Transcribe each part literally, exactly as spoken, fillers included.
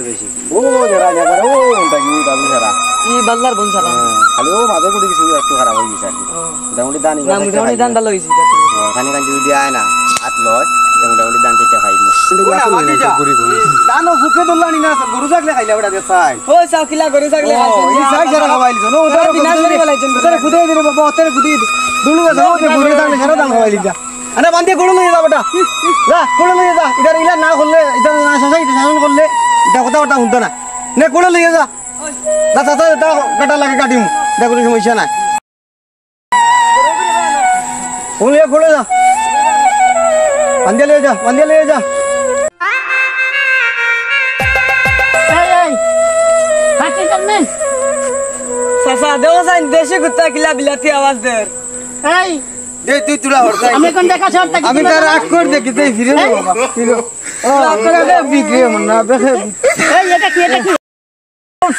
বেশি। ও, যারা, যারা, ও, ওটা কি, ওটা কি সারা? ই বাল্লার বোন সারা। হ্যাঁ, খালি ও মাঝে গুটি কিছু একটু খারাপ হয়ে গেছে আর কি। ও। মোটামুটি ধান না, এবার মোটামুটি ধান ভালো হয়েছে। ও, খানি খান যদি আয় না, হাত লয়, তো মোটামুটি ধান ঠিক খাইনি। কিন্তু ওটা আসলে আমার এটা। ধান ও ভুকে ধরলানি না, গরু থাকলে খাইলে ওটা দিয়ে চাই। ও, চাও কিলা গরু থাকলে ও, খাইছে, এই চাই সারা খাওয়াইলি, শোনো, ওটা বিনাশ করে ফেলাইছেন। ওটা খুদে দিলে বাবা, ওটা খুদে দিলে। দুলু গেছে, ওটা গরু থাকলে সারা ধান খাওয়াইলি যা। আরে বান্দিয়া গরু লইয়া যা বেটা। যা, গরু লইয়া যা। ইটা ইলা না করলে, ইটা না শাসন, ইটা শাসন করলে, ইটা কথা বার্তা শুনতো না। নে, গরু লইয়া যা। যা, যা, যা, যা, বেটা লাগে কাটিমু। ইটা কোনো সমস্যা নাই। গরু লইয়া, গরু যা। বান্দিয়া লইয়া যা, বান্দিয়া লইয়া যা। এই, এই, ফাটি কেমনে? চাচা, দেখো চাইন, দেশি কুত্তা কিলা বিলাতি আওয়াজ দের। এই, দে, তুই তুলা হর, যাই। আমি এখন দেখা শর্ট থাকি, আমি তুলা তার হর। আগ করে দেখি, তাই ফিরে নে বাবা, ফিরে। ও, বেখে বিক্রি এমন না, বেখে বিক্রি। এই, এটা কি, এটা কি?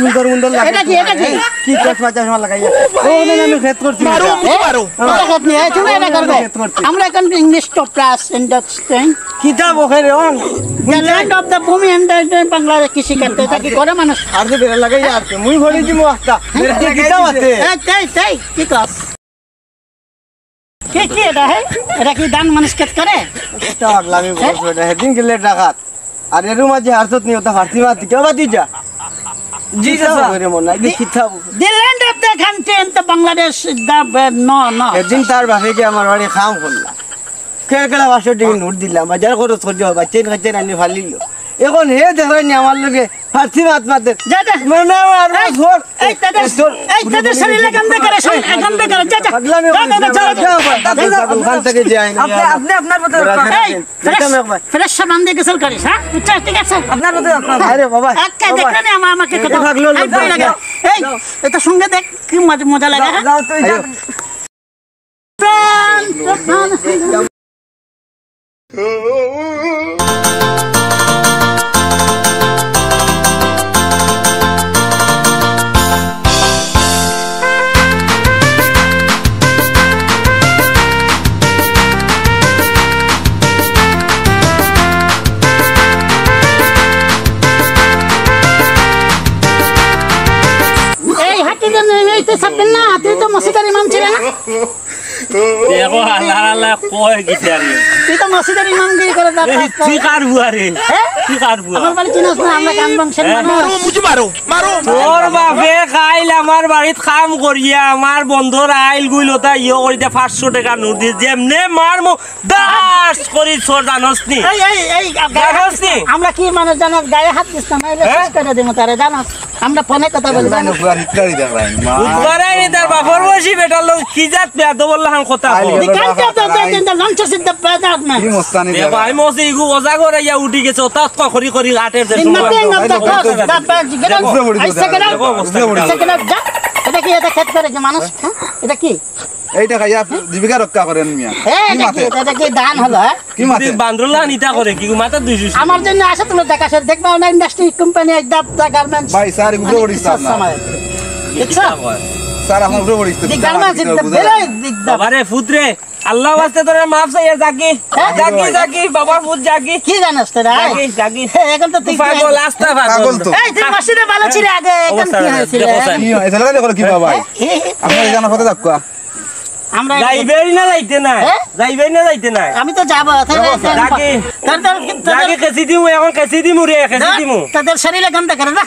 সুন্দর সুন্দর লাগে। এটা কি, এটা কি? কি চশমা, চশমা লাগাইয়া? ও, না, না, আমি খেত করছি। মারো, মুঝে মারো। এটা খেত নিয়ে, এই, তুমি এটা করবে। খেত করছি। আমরা এখন English to plus understand। কিতাব ওখানে on. The land of the ভূমি and the Bangladesh কৃষি ক্ষেত্রে, এটা কি করে মানুষ? আর যে বেড়া লাগাইয়া আছে, মুই ভরে দিমু আস্তা। বেড়া কিতাব আছে। এই, এই, এই, কি কস? কি, কি এটা, হে? এটা কি ধান মানুষ খেত করে? এটা পাগলামি বলছো, এটা হেদিন গেলে ডাকাত। আর এর মাঝে হারছত নি, ওটা ফার্সি মাত দিকে বাতি যা। জি, কিতাব চাচা। করে মনে হয়, কিতাব। The land of the country and the Bangladesh, the, no, no। এদিন তার বাপে কি আমার বাড়ি খাম করলা। কেড়ে কেড়ে পাঁচশো টেকা নোট দিলাম, বাজার খরচ করতে হবে, চেন খাইতে রানি ফালিল। এখন হে দেখলেন নি আমার লগে ফার্সি মাত মাতে। যা, যা। মানে আমার এই, ভোট। এই, তাদের, এই, তোর এই, তাদের শরীরে গন্ধ করে, শরীরে গন্ধ করে। যা, যা। পাগলামি যা, যা, যা, যা, যা। যা, যা, যা, ওখান থেকে যাই না। আপনি, আপনি আপনার মতো এই, ফ্রেশ, ফ্রেশ সাবান দিয়ে গোসল করিস, হ্যাঁ? বুঝছো? ঠিক আছে? আপনার মতো আরে বাবা, আচ্ছা, বাবা। দেখো না, আমার, আমাকে এই কথা। ভাগলো, এই, লোক ভাই, ভাগলো। এই, এটা সঙ্গে দেখ, কি মজা, মজা লাগে, যাও, হ্যাঁ? যাও, তুই যাও। এই হাতি তো নেই, এই তো ছাড়বেন না, তুই তো মসজিদের ইমাম ছিলেন না? দেখো, হালা হালা কয় কিতা রে? তুই তো মসজিদের ইমামগিরি করে যাস। এই, তুই কার বুয়া রে? হ্যাঁ? তুই কার বুয়া? আমার বাড়ি চিনস না, আমরা কাম বংশের মানুষ। মারো, মুঝে মারো, মারো। তোর বাপে কাইল আমার বাড়িত কাম করিয়া আমার বন্ধর আইল গুইল ওটা ইয়ে করিতে পাঁচশো টেকা নোট দিস। যেমনে মারমু দাস করি চোর জানোস নি? এই, এই, এই, জানোস নি? আমরা কি মানুষ জানোস? গায়ে হাত দিস না, নাইলে হ্যাঁ? শেষ করে দিমু তারে, জানোস? আমরা ফোনে কথা বলি, জানোস? পুরা হিটলারই দেখ ভাই, মা। উদ্ধারাই নি তার বাপর বয়সী বেটার লোক কি জাত বেয়াদব বললা হান কথা কয়। দিকান তো তো তো তো লঞ্চ সিদ্ধ পেদাত না। কি মস্তানি দেখো, দেখ। আমি মসি ইগু ওজা করে ইয়া উঠি গেছে, ওটা তো করি করি আটের যে দিন সময়। মতে না তো কস, তা পা জিগেরা। উপরে পড়ি আইসা গেল। দেখো অবস্থা। আইসা গেল, যা। এটা কি, এটা খেত করে কি মানুষ? হ্যাঁ? এটা কি? এইটা খাইয়া জীবিকা রক্ষা করেন মিয়া। এই, কি এটা কি, মাতে? এটা কি ধান হলো, হ্যাঁ? কি মাতে? বান্দরলা নিতা করে কি মাথা দুই জুস। আমার জন্য আসে তুমি দেখা স্যার, দেখবা না ইন্ডাস্ট্রি কোম্পানি একদম দা গার্মেন্টস। ভাই, স্যার, উপরে পড়িস না। দেখছো? স্যার, আমার উপরে পড়িস তো। দি গার্মেন্টস একদম বুঝা বেলাই যায়। দিকদা। বাবারে, ফুতরে, আল্লাহ ওয়াস্তে তোরা মাফ চাইয়া জাগি। হ্যাঁ? জাগি, জাগি, বাবা ফুত জাগি। কি জানোস তোরা? জাগি, জাগি। হ্যাঁ, এখন তো তুই পাগল, আস্তা পাগল। পাগল তো। এই, তুই মসজিদে ভালো ছিল আগে, এখন অবস্থা কি হয়েছিল? দেখো, স্যার। কি হয়? ছেলেটা দেখো কি বাবা? হ্যাঁ? আপনার এই জানা ফতে যাক্কা। আমরা যাইবেই না যাইতে নাই। হ্যাঁ? যাইবেই না যাইতে নাই। আমি তো যাবো। তাহলে যাবো, স্যার। যাকে, ধর, ধর, ধর, যাকে কেসি দিমু, এখন কেসি দিমু রে, কেসি ধর, দিমু। তাদের শরীরে গন্ধ করে না।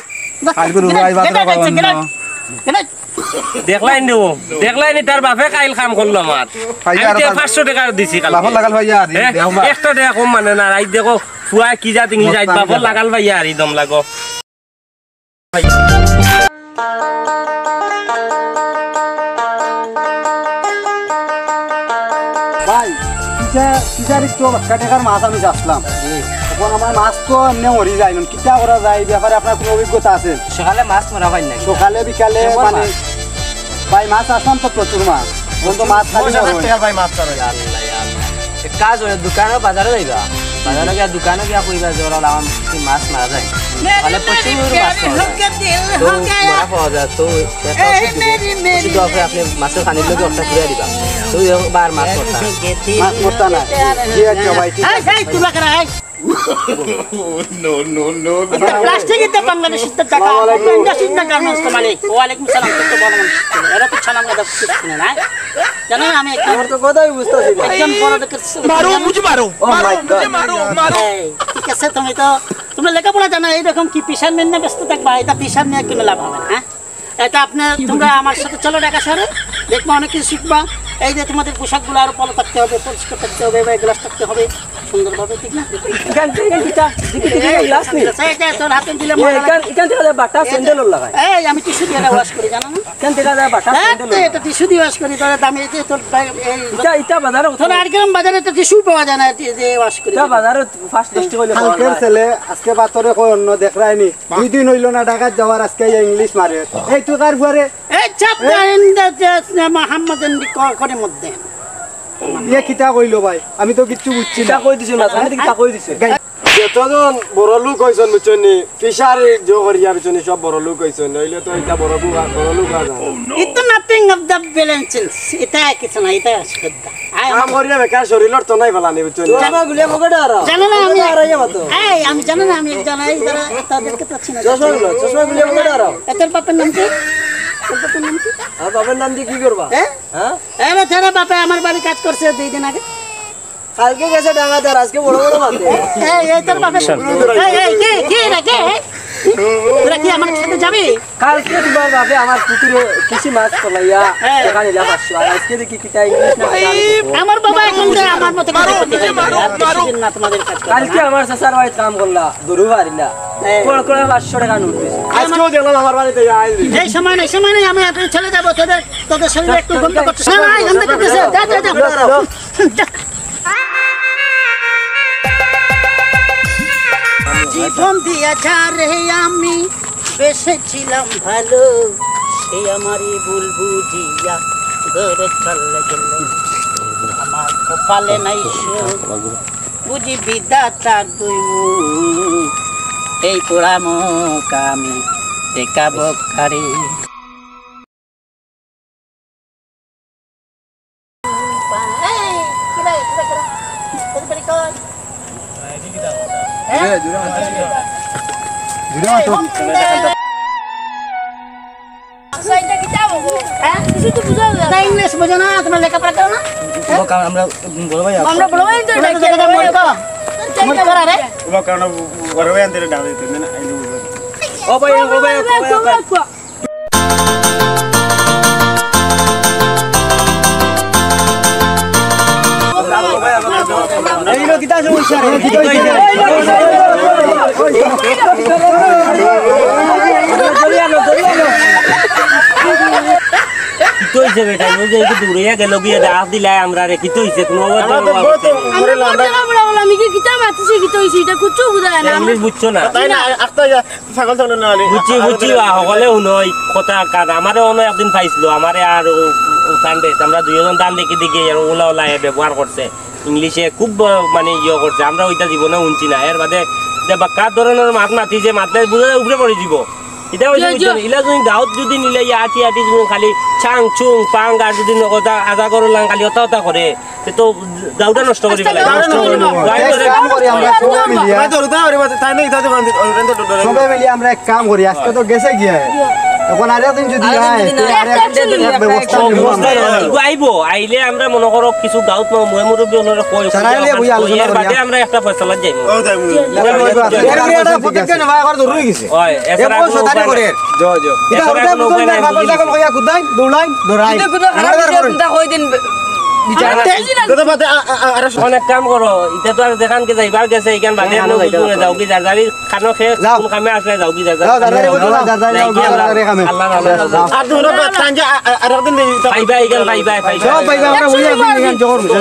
কালকে রুজা আইবা, গেট, তারা গেট, পাবেন গেট, না। গেট। দেখলাই নি ও, দেখলাই নি তার বাপে কাইল কাম করলো আমার। ভাইয়া, আমি আর তো তার পাঁচশো টেকা দিছি কালকে। লাফা লাগাল ভাইয়া, আর হ্যাঁ? দেখো বা। একটা টেকা কম মানে না, রাইত দেখো, ফুয়া কি জাত ইংলিশ, মস্তানি আইত বাপর দেখা। লাগাল ভাইয়া, আর এই দম লাগো। ভাই, ফিশার-, ফিশারিজ তো বাক্কা টেকার মাছ আমি চাচ্ছিলাম। এখন আমার মাছ তো এমনি মরি যায়, এখন কিতা করা যায়, এই ব্যাপারে আপনার কোনো অভিজ্ঞতা আছে? সকালে মাছ মরা হয় না। সকালে বিকালে কেমন মানে মাছ? ভাই, মাছ আসলাম তো প্রচুর মাছ। এখন তো মাছ খালি দশ হাজার মরে। টেকার ভাই মাছ ছাড়া। এক কাজ করে, দোকানে বাজারে যাইবা, বাজারে গিয়া দোকানে গিয়া কইবা যে, "ওরা আমার কি মাছ মারা যায়?" তাহলে প্রচুর মাছ পাওয়া যায়। তো মরা পাওয়া যায়, তো একটা ওষুধ দিব। ওষুধ দেওয়ার পরে আপনি মাছের পানির লগে ওটা ঘুরে দিবা, তো একবার মাছ মরতা না। মাছ মরতা না। জি আচ্ছা ভাই, ঠিক আছে। এই, এই, তুই বাকরা, এই। No, no, no, no. Plastic ইতা বাংলাদেশিত টাকা। আসসালামু আলাইকুম। ইন্ডাস্ট্রির টাকা নষ্ট মানে। ওয়ালাইকুম সালাম। তো তো ভালো মানুষ। এরা তো ছানাম গাদা কিছু শুনে না। জানো না, আমি একজন, আমার তো কথাই বুঝতাছি না। একজন বড় লোকের ছেলে। मारो, मुझे मारो। Oh मारो, my God। मुझे मारो, मारो। এই, ঠিক আছে, তুমি তো, তুমি লেখাপড়া জানো, এইরকম কি ফিশারম্যান নিয়া ব্যস্ত থাকবা? এটা ফিশার নিয়া কোনো লাভ হবে না, হ্যাঁ? এটা আপনি, তোমরা আমার সাথে চলো ঢাকা শহরে, দেখবা অনেক কিছু শিখবা। এই যে তোমাদের পোশাকগুলো আরো ভালো থাকতে হবে, পরিষ্কার থাকতে হবে, বা গ্লাস থাকতে হবে সুন্দরভাবে, ঠিক না? ইখান, ইখান কিতা? দেখি, দেখি, ইখান গ্লাস নি? এই যে তোর হাতে দিলে এ, ময়লা লাগে। ইখান, ইখান দেখা যায় বাটা স্যান্ডেল লাগায়। এই, আমি টিস্যু দিয়া ওয়াশ করি, জানো না? ইখান দেখা যায় বাটা হ্যাঁ, স্যান্ডেল তো লাগায়। এটা টিস্যু দিয়া ওয়াশ করি, তাহলে দামি এই যে তোর ব্যাগ, এই ইটা, ইটা বাজারে তোর কোথায়? আট গ্রাম বাজারে তো টিস্যু পাওয়া যায় না, এই যে ওয়াশ করি। ইটা বাজারে ফার্স্ট দশ টাকা অইলে পাওয়া কালকের যায়। ছেলে আজকে বাতরে কয় অন্য দেখরায়নি। দুই দিন অইলো না ঢাকাত যাওয়ার, আজকে ইয়া ইংলিশ মারে। এই তুই কার ফুয়ারে? এই চাপ এ? না, এন্ডা যে আছে না, মোহাম্মদ এন্ডি ক-, করে মধ্যে। ইয়ে কিতা কইলো ভাই? আমি তো কিচ্ছু বুঝছি কিতা না। কই দিছে না? আমি তো কিতা কই দিছে? গাই- যতজন বড় লোক অইছইন, বুঝছইন নি? ফিশারি জো করিয়া, বুঝছইন নি? সব বড় লোক অইছইন। নইলে তো ইটা বড় লোক আর, বড় লোক আর না। It's nothing of the balance। ইটা কিছু না, ইটা শ্রদ্ধা। আয়, কাম করিয়া বেকার শরীরর তো নাই বালা নি, বুঝছইন নি? চশমা গুলিয়া মুখে ডারাও। জানো না আমি, মুখে ডারাইয়া মাতো। এই, আমি জানো না আমি একজন, এই যারা তাদেরকে তো চিনি। চশমা গুলো, চশমা গুলিয়া মুখে ডারাও। এ, তোর বাপের নাম কি? তোর বাপের নাম কি? আমার বাপের নাম দিয়ে কি করবা? হ্যাঁ? হ্যাঁ? আরে, তোর বাপে আমার বাড়ি কাজ করছে দুই দিন আগে। কালকে গেছে ডাঙ্গাতে, আর আজকে বড় বড় মাতে। এই, এই, তোর বাপের, এই, এই, কে, কে রে, কে? তোরা কি আমার সাথে যাবি? কালকে তোমার বাপে আমার পুকুরে কিছু মাছ পলাইয়া হ্যাঁ। টাকা নিলা পাঁচশো, আর আজকে দেখি কিতা ইংলিশ না কিতা আমি আমার বাবা এখন যে আমার মতো করে মারো, করতে মুঝে চায়। মারো, আর মারো। কিছুদিন না তোমাদের কাজ করবে কালকে না। আমার চাচার বাড়িত কাম করলা, ধরু পারি না। হ্যাঁ। কড়কড়া পাঁচশো টাকা নোট দিছে। আজকেও দেখলাম আমার বাড়িতে আইল। এই সময় নেই, সময় নেই, আমি এখন চলে যাবো। তোদের, তোদের শরীরে একটু গন্ধ করছে। না, না, গন্ধ করতেছে। যা, যা, যা। জীবন দিয়া যারে আমি বেসেছিলাম ভালো, সে আমারই ভুল বুঝিয়া দূরে চলে গেল। আমার কপালে নাই সুখ, বুঝি বিধাতার দুই মুখ। এই পোড়া মুখ আমি দেখাবো কারে। এই, কিরা, কিরা, কিরা? তোর বাড়ি কই? হ্যাঁ? জুড়ে মাতো। আচ্ছা, এটা কিতা বলবো? হ্যাঁ? কিছু তো বুঝা যায় না। ইংলিশ বুঝো না, তোমার লেখাপড়া করো না? ও, কারণ আমরা বড় ভাই, আমরা বড় ভাই তো তোমরা তো ডাকি, জায়গাটা বড় ভাই। মূর্খ। মূর্খ রে। ও, কারণ বড় ভাই আনতে ডাবে, তুমি না, এই লোক। ও ভাই, ও ভাই, ও ভাই, ও ভাই। এইগুলো কিতা সমস্যা রে? কিতা অইছে বেটা? ও যে একটু দূরে গেল গিয়ে ডাক দিলাই আমরা রে, কিতা অইছে? কোনো খবর আমরা তো পাওয়া বহুত গেছে না। আমরা বহুত লেখাপড়া বলে আমি কি কিতা মাতিছি, কিতা অইছে, এটা কিচ্ছু বুঝা যায় না। ইংলিশ বুঝছো না? তাই না, আস্তে ছাগল ছাগল না আলি। বুঝছি, বুঝছি, বা, হকলে হুনো, এই কথা কার, আমারে অন্য একদিন পাইছিল, আমারে আর ও, ও, ও সানডে, আমরা দুইজন ধান দেখি দেখি, আর ওলা ওলা এ ব্যবহার করছে, ইংলিশে খুব, আহ, মানে, ইয়ে করছে, আমরা ওইটা জীবনে শুনছি না। এর বাদে যে বাক্কা ধরনের মাত মাতি যে মাতলে বুঝা যায় উপরে পড়ে দিব। এটা হইছে জি, জি। বুঝছেন, ইলা যদি গাঁত যদি নিলে ইয়া আটি আটি যদি খালি চাং চুং পাং আর যদি নগদা আজা করলাম খালি অতা অতা করে, তে তো গাউটা নষ্ট করি ফেলাই। নষ্ট করি দিব। গাই এক ধরে কাম করি আমরা সবাই মিলিয়া। ভাই, ধরতে পারি, ভাই, তাই না, ইতা তো বান্ধি, ওই রেঞ্জে ডরে। সবাই মিলিয়া আমরা এক কাম করি, আজকে তো গেছে গিয়া। এখন আরেকদিন যদি আরেকদিন আয়, যদি তে আয়, আরেক একটা এক ব্যবস্থা নিব আমরা। ব্যবস্থা নিব। আইবো, আইলে আমরা মনে করো কিছু গাউত ম-, ময় মুরব্বি ওনারা কয়, সারা আইলে কয়, বুঝি আলোচনা এর করি। বাদে আমরা একটা ফয়সালাত যাইবো। ও, যাইবো। এর উপরে একটা প্রতিজ্ঞা নেওয়া এখন জরুরি গেছে। হয়, এছাড়া এক বছর কোনো তারিখ উপায় করে। নাই। জ, জ। এটা এছাড়া ওটা কোনো বুঝুন উপায় না, নাই, পাগল বুঝি ছাগল গেছি। কইয়া কুদাই, দৌড়াই, দৌড়াই। কিন্তু কোনো খারাপ আমরা কিছু করবো। চিন্তা কই দিন বিচার। আমরা বুঝি না। দাদা, বাদে, আ, আ, আ, আরে এখন এক কাম করো, ইটা তো আর যেখানকে যাইবার গেছে, এখান বাদে হ্যাঁ, আপনি হ্যাঁ, বুঝুন, হ্যাঁ। যাও কি যার যার খানো খেয়ে যাও। কোন কামে আসলে যাও কি যার যার যাও, যার যার খানো যার খাও। যার যার যাও, যাই কি যার আল্লাহ। যার খামে। আল্লাহ, আল্লাহ, আল্লাহ। আর ধরো, বাদ, সাঞ্জা, আ, আ, আর একদিন দিন। পাইবা, এখান পাইবা, পাইবা। সব পাইবা, আমরা ওই একদিন এখান জোগাড় করবো।